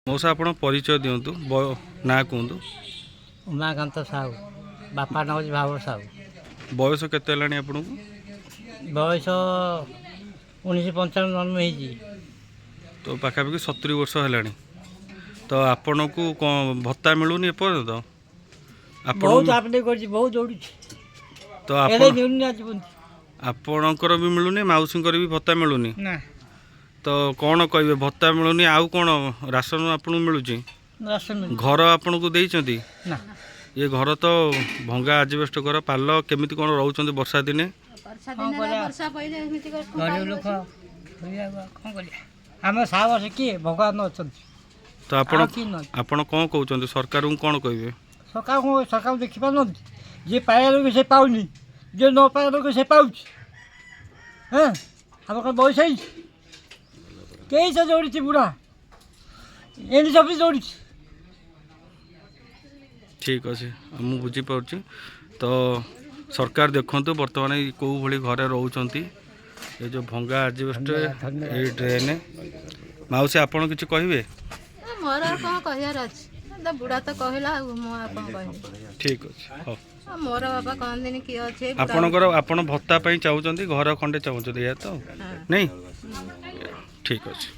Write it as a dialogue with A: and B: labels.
A: ମଉସା, ଆପଣ ପରିଚୟ ଦିଅନ୍ତୁ, ନାଁ କୁହନ୍ତୁ।
B: ଉମାକାନ୍ତ ସାହୁ। ବାପା ନାଁ ହେଉଛି ଭାବ ସାହୁ।
A: ବୟସ କେତେ ହେଲାଣି ଆପଣଙ୍କୁ?
B: ବୟସ 1955 ଜନ୍ମ ହେଇଛି।
A: ତ ପାଖାପାଖି 70 ବର୍ଷ ହେଲାଣି। ତ ଆପଣଙ୍କୁ କ'ଣ ଭତ୍ତା ମିଳୁନି ଏପର୍ଯ୍ୟନ୍ତ? ଆପଣ
B: ବହୁତ ଆପ୍ଲାଏ କରିଛି, ବହୁତ ଦୌଡ଼ିଛି।
A: ତ
B: ଏବେ
A: ଆପଣ
B: ମିଳୁନି ଆଜି ପର୍ଯ୍ୟନ୍ତ।
A: ଆପଣଙ୍କର ବି ମିଳୁନି, ମାଉସୀଙ୍କର ବି ଭତ୍ତା ମିଳୁନି?
B: ନା।
A: ତ କ'ଣ କହିବେ? ଭତ୍ତା ମିଳୁନି, ଆଉ କ'ଣ ରାସନ ଆପଣଙ୍କୁ ମିଳୁଛି?
B: ରାସନ ମିଳୁଛି।
A: ଘର ଆପଣଙ୍କୁ ଦେଇଛନ୍ତି?
B: ନା।
A: ଏ ଘର ତ ଭଙ୍ଗା ଆଜବେଷ୍ଟ ଘର, ପାଲ। କେମିତି କ'ଣ ରହୁଛନ୍ତି ବର୍ଷା ଦିନେ?
C: ବର୍ଷା
B: କଣ
C: ଦିନରେ
B: କରିବା?
C: ବର୍ଷା ପଇଲେ ଏମିତି କରି କଣ
B: ଗରିବ
C: ପାଇବ
B: ଲୋକ
C: ସେ?
B: ରହିବାକୁ ଆଉ କ'ଣ କରିବା? ଆମେ ସାହୁ ବର୍ଷ କିଏ ଭଗବାନ ଅଛନ୍ତି।
A: ତ ଆପଣ
B: ଆଉ କିଏ ନୁହନ୍ତି।
A: ଆପଣ କ'ଣ କହୁଛନ୍ତି? ସରକାରଙ୍କୁ କ'ଣ କହିବେ?
B: ସକାଳୁ କ'ଣ ସକାଳୁ ଦେଖିପାରୁନାହାନ୍ତି? ଯିଏ ପାଇବା ଲୋକ ସେ ପାଉନି, ଯିଏ ନ ପାଇବା ଲୋକ ସେ ପାଉଛି। ହଁ, ଆମର କ'ଣ ବୟସ ହେଇଛି? କେହି ସେ ଦୌଡ଼ିଛି, ବୁଢ଼ା ଏମିତି ସବୁ ଦୌଡ଼ିଛି।
A: ଠିକ୍ ଅଛି, ମୁଁ ବୁଝିପାରୁଛି। ତ ସରକାର ଦେଖନ୍ତୁ ବର୍ତ୍ତମାନ ଏଇ କେଉଁ ଭଳି ଘରେ ରହୁଛନ୍ତି, ଏ ଯେଉଁ ଭଙ୍ଗା ଆଜବେଷ୍ଟ,
B: ଧନ୍ୟବାଦ, ଧନ୍ୟବାଦ।
A: ଏଇ ଡ୍ରେନ୍। ମାଉସୀ, ଆପଣ କିଛି କହିବେ?
C: ଏ ମୋର ଆଉ କ'ଣ କହିବାର ଅଛି? ତ ବୁଢ଼ା ତ କହିଲା, ଆଉ ମୁଁ ଆଉ କ'ଣ କହିବି?
A: ଠିକ୍ ଅଛି, ହଉ।
C: ଆଉ ମୋର ବାପା କହନ୍ତିନି କିଏ ଅଛି ଏ ବୁଢ଼ା।
A: ଆପଣଙ୍କର ଆପଣ ଭତ୍ତା ପାଇଁ ଚାହୁଁଛନ୍ତି, ଘର ଖଣ୍ଡେ ଚାହୁଁଛନ୍ତି, ଏଇଆ ତ?
C: ହଁ।
A: ନାଇଁ, ଠିକ୍ ଅଛି।